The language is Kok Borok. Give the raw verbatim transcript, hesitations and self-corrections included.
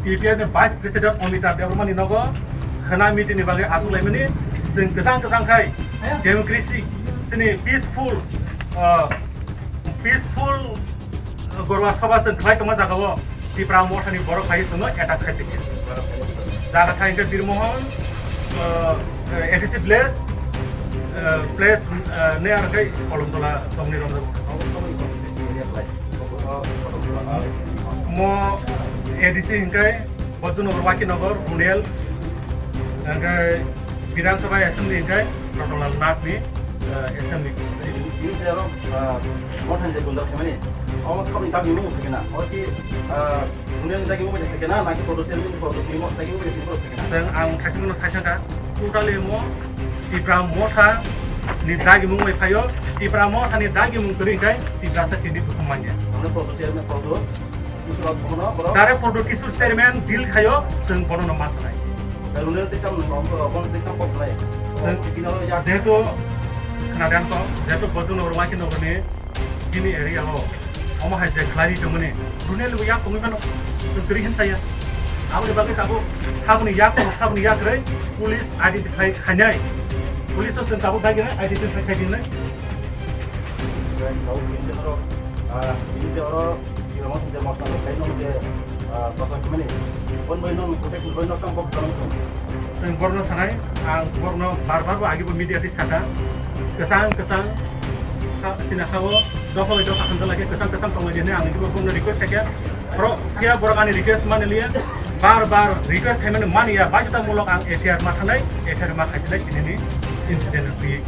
T P F ni Vice President Amitabh Debbarma ni nogo khwna meeting ni bagwi achuk laimani, chwng kwchang kwchang khai democracy, chini peaceful, ah, peaceful, ah, Gorwa Sabha chwng khlai tongma jagao Tipra Mothani borok phai chwngno attack khai tongkha. Jaga thai hwnkhe Birmohon, ah, A D C village, ah, place, ah, near khai Kolomtola Chongni Romjak. Mo A D C hwnkhe Bojnogar, Wakinagar, Runel, hwnkhe Bidhan Sabha Assembly hwnkhe Rotolal Nath ni, eh, Assembly. Bini je aro, ah, Motha je gundal khaimani, omo sabni dagimung thangkhe na, oti, ah, Runel dagimung thangkhe na, naki Prodo Chairman Prodo Timo dagimung thangkhe na. Chwng ang khaisingno saisangkha, totally mo Tipra Motha ni dagimung bai phaio, Tipra Motha ni dagimung kwrwi hwnkhe Tiprasa tini bukhuk manya. Ano Prodo Chairman Prodo Kishore Bono, bro. Direct Prodo Kishore Chairman deal khaio, chwng bono no ma sanai. Runel tikam no, bro, bono tikam kok nai. Chwng bino ya jehetu khnadan ko, jehetu Bojnogar, Wakinagar ni bini area o, omo hai je khlai tongmani, Runel bo yak tongwi mano, chwng kwrwi hin saya. Aboni bagwi tabuk saboni yak, saboni yak rwi police identify khainai. Police o chwng tabuk dagi nai, identify khai dinai. Chwng tabuk bini je oro, ah, bini je oro, bini je oro, bini je oro, bini je oro, ah, bini je oro, Chwng borno sanai, ang borno bar bar bo agi bo media twi saka, kwchang kwchang kha, sina kha o, dopha bai dopha hamjak lai khe kwchang kwchang tong lai di hinwi ang agi bo borno request khai kha. Bro, phiya borok ani request mani liya, bar bar request khai mani mani ya, baidhota mulok ang F I R ma thanai, F I R ma khai sinai tini ni incident ni.